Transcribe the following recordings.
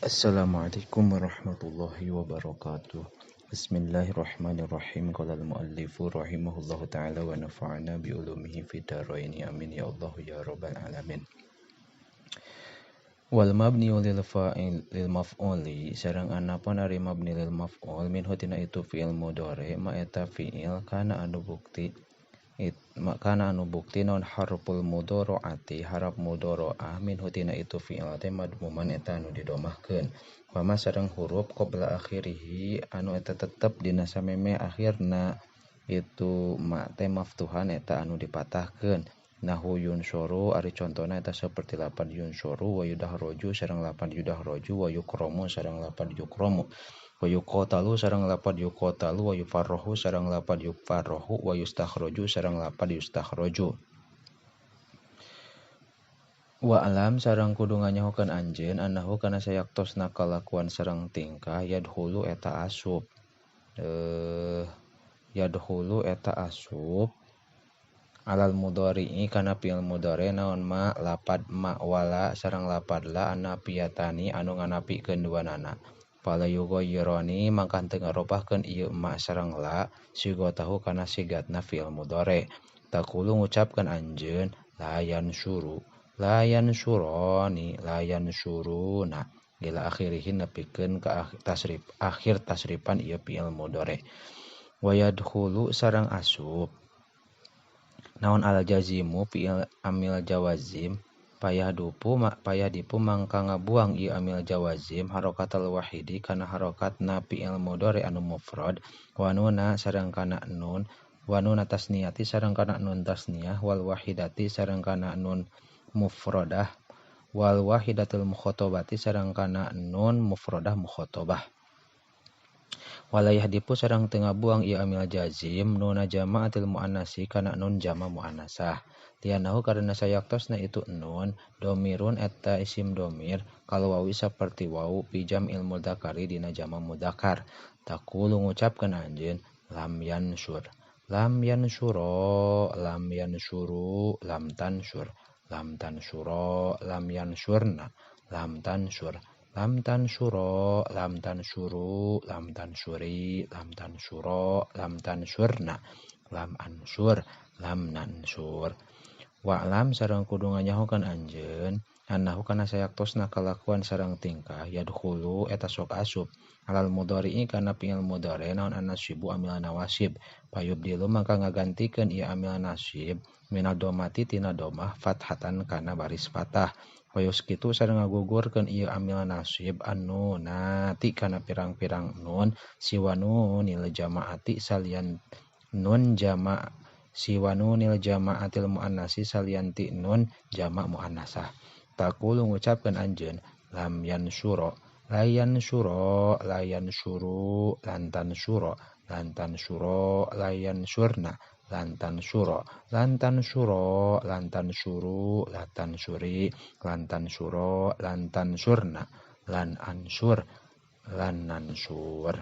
Assalamualaikum warahmatullahi wabarakatuh. Bismillahirrahmanirrahim. Qala al-muallifu rahimahullahu ta'ala wa nafa'ana bi ulumihi fid dharain. Amin ya Allah ya rabbal alamin. Wal mabni lil fa'il lil maf'uli sareng anapun ari mabni lil maf'ul minhu tina itu fi'il mudhari ma eta fi'il kana anu bukti kana anu bukti non harful mudharaati harap mudharaah minhu tina itu fi'il teh madmuman eta anu didomahkeun wa ma sareng huruf qabla akhirih anu eta tetep dina sameme akhirna itu ma teh maftuhan eta anu dipatahkeun nahu yunsyuru ari contona eta seperti lapan yunsyuru wa yudahroju sareng lapan yudahroju wa yukromu sareng lapan yukromu wa yuqatalu sareng lapad yuqatalu wa yufarrahu sareng lapad yufarrahu wa yustakhroju sareng lapad yustakhroju. Wa alam sareng kudu nganyahokeun anjeun annahu kana sayaktosna kalakuan sareng tingkah yadkhulu eta asup yadkhulu eta asup alal mudhari'i kana fi'il mudhari naon ma lapad ma wala sareng lapad la anapiyatani anu nganapikeun duanana. Fala yughayyirani mangka teu ngarobahkeun ieu ma sareng la sigatahu kana sigatna fi'il mudhari. Taqulu ngucapkeun anjeun la yansuru la yansurani la yansuruna ila akhirih nepikeun ka tasrif akhir tasrifan ieu fi'il mudhari. Wa yadkhulu sareng asup naon al jazimu fi'il amil jawazim payah dipu mangka ngabuang ieu amil jawazim harakatal wahidi kana harakatna fi'il mudhari anu mufrad wa nuna sareng kana nun wa nuna tasniyati sareng kana nun tasniyah wal wahidati sareng kana nun mufradah wal wahidatul mukhatabati sareng kana nun mufradah mukhatabah. Walayah dipu sareng teu ngabuang ieu amil jazim nuna jama'atil muannasi kana nun jama muannasah. Lianahu karena sayaktosna itu nun domirun eta isim domir kalau wawi saperti wau fi jam'il mudzakari dina jama mudzakar. Taqulu ngucapkeun anjeun lam yansur lam yansuro lam yansuru lam tansur lam tansuro lam yansurna lam tansur lam tansuro lam tansuru lam tansuri lam tansuro lam tansurna lam ansur lam nansur. Wa'lam sareng kudu nganyahokeun anjeun annahu kana sayaktosna kalakuan sareng tingkah yadkhulu eta sok asup alal mudhari'i kana fi'il mudhari naon annasibu amil nawasib payubdilu mangka ngagantikeun ieu amil nasib minad domati tina domah fathatan kana baris fathah wayuskitu sareng ngagugurkeun ieu amil nasib anu nati kana pirang-pirang nun siwa nunil jamaati salian nun jama siwa nunil jama'atil muannasi salian ti nun jama' muannasah. Taqulu ngucapkeun anjeun lam yansuro la yansuro la yansuru lan tansuro lan tansuro la yansurna lan tansuro lan tansuro lan tansuru la tansuri lan tansuro lan tansurna lan ansur lan nansur.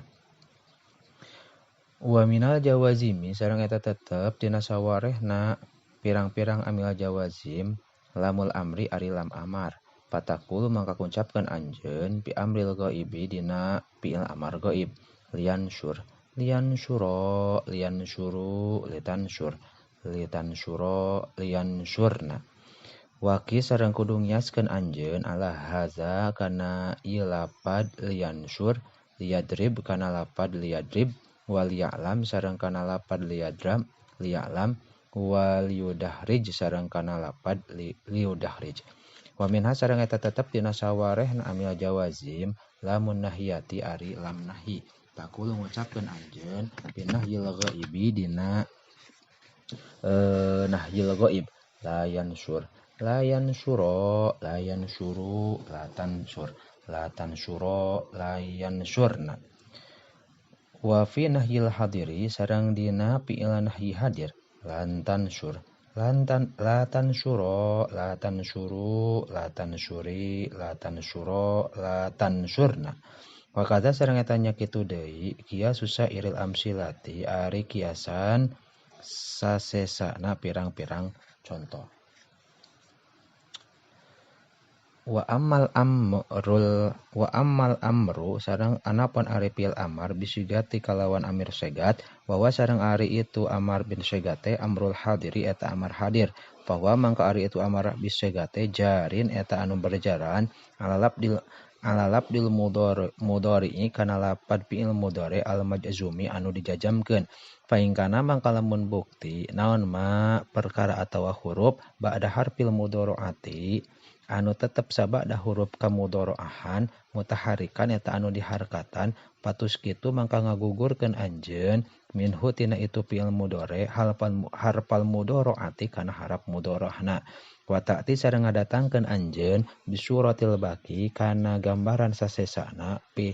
Wa minal jawazimi sareng eta tetep tina sawarehna pirang-pirang amil jawazim lamul amri ari lam amar. Patakul mangka ngucapkeun anjeun bi amril ghaibi dina fi'il amar ghaib liansur liansuro liansuru litansur litansuro liansurna. Waki sareng kudu ngiaskeun anjeun ala haza kana ieu lapad liansur liyadrib kana lapad liyadrib wal ya'lam sareng kana lapad liyadram liya'lam wal yudahrij sareng kana lapad liyudahrij. Wa minha sareng eta tetep dina sawarehna amil jawazim lamun nahiyati ari lam nahi. Taqulu ngucapkeun anjeun binahyil ghaibi dina nahyil ghaib la yansur la yansuro la yansuru la tansur la tansuro la yansurna. Wa fi nahyil hadiri sareng dina fi'il nahyi hadir lan tansur lan tan la tansuro la tansuru la tansuri la tansuro la tansurna. Wa kadza sareng eta nya kitu deui kiasu sairil amsilati ari kiasan sasesana pirang-pirang contoh. Wa ammal amrul wa ammal amru sareng anapun ari fi'il amar bisigati kalawan amir segat wa sareng ari itu amar bin segate amrul hadiri eta amar hadir bahwa mangka ari itu amar bisegate jarin eta anu berjalan alalap dil mudhari kana lapad fi'il mudhari al majzumi anu dijajamkeun fa in kana mangka lamun bukti naon ma perkara atawa huruf ba'da harfil mudharaati anu tetep sabada huruf kamudharaahan mutaharikan eta anu diharkatan patus kitu mangka ngagugurkeun anjeun minhu tina itu fi'il mudhari harfal mudharaati kana harap mudharahna wa ta'ti sareng ngadatangkeun anjeun bisuratil baqi kana gambaran sasesana pi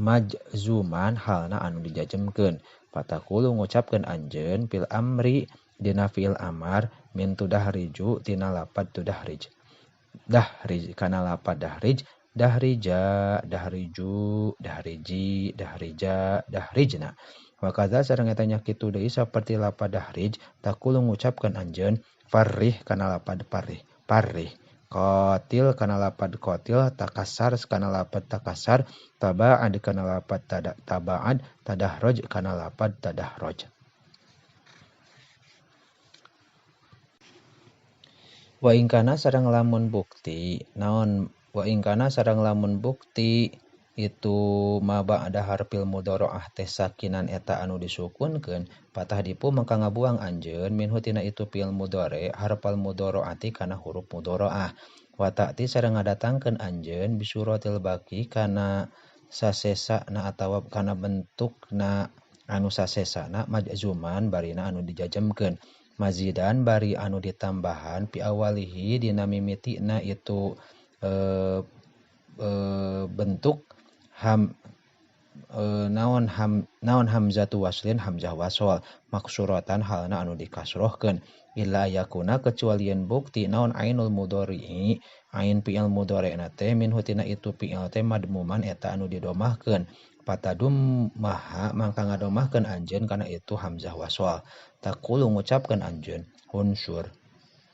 majzuman halna anu dijajemkeun fatakulu ngucapkeun anjeun fil amri dina fi'il amar min tudahriju tina lapad tudahrij dahrij kana lapad dahrij dahrija dahriju dahriji dahrija dahrijna wa kadza sareng eta nya kitu deui saperti lapad dahrij takulu ngucapkeun anjeun farrih kana lapad parih parih qatil kana lapad qatil takassar kana lapad takassar tabaad kana lapad tabaad tadahraj kana lapad tadahraj. Wa in kana sareng lamun bukti naon wa in kana sareng lamun bukti itu ma ba'da harfil mudharaah teh sakinan eta anu disukunkeun patah dipu mangka ngabuang anjeun minhu tina itu fi'il mudhari harfal mudharaati kana huruf mudharaah wa ta'ti sareng ngadatangkeun anjeun bisuratil baqi kana sasesana atawa kana bentukna anu sasesana majzuman barina anu dijajemkeun mazidan bari anu ditambahan pi awalihi dina mimitina itu bentuk ham naon ham naon hamzatu waslin hamzah wasol maksuratan halna anu dikasrohkeun illa yakuna kecuali yen bukti naon ainul mudhari ain fi'il mudhari'na teh minhu tina itu fi'il teh madmuman eta anu didomahkeun patadum maha mangka ngadomahkeun anjeun kana itu hamzah wasol taqulu ngucapkeun anjeun unsur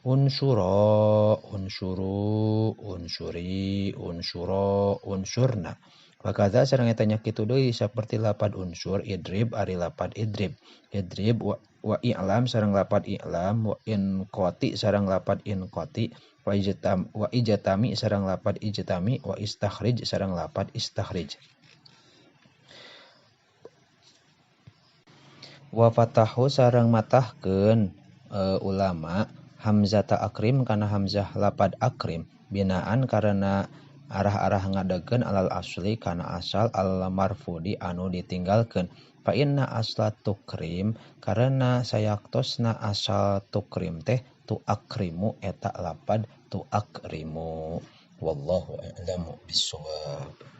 unsura unsuru unsuri unsura unsurna wa kadza sareng eta nya kitu deui saperti lapad unsur idrib ari lapad idrib idrib wa i'lam sareng lapad i'lam wa in qati sareng lapad in qati wa ijtam wa ijtami sareng lapad ijtami wa istakhrij sareng lapad istakhrij. Wa fatahu sareng matahkeun ulama hamzata akrim kana hamzah lapad akrim binaan karena arah-arah ngadegkeun alal asli kana asal al marfudi anu ditinggalkeun fa inna asla tukrim karena sayaktosna asal tukrim teh tu akrimu eta lapad tu akrimu wallahu a'lamu bissawab.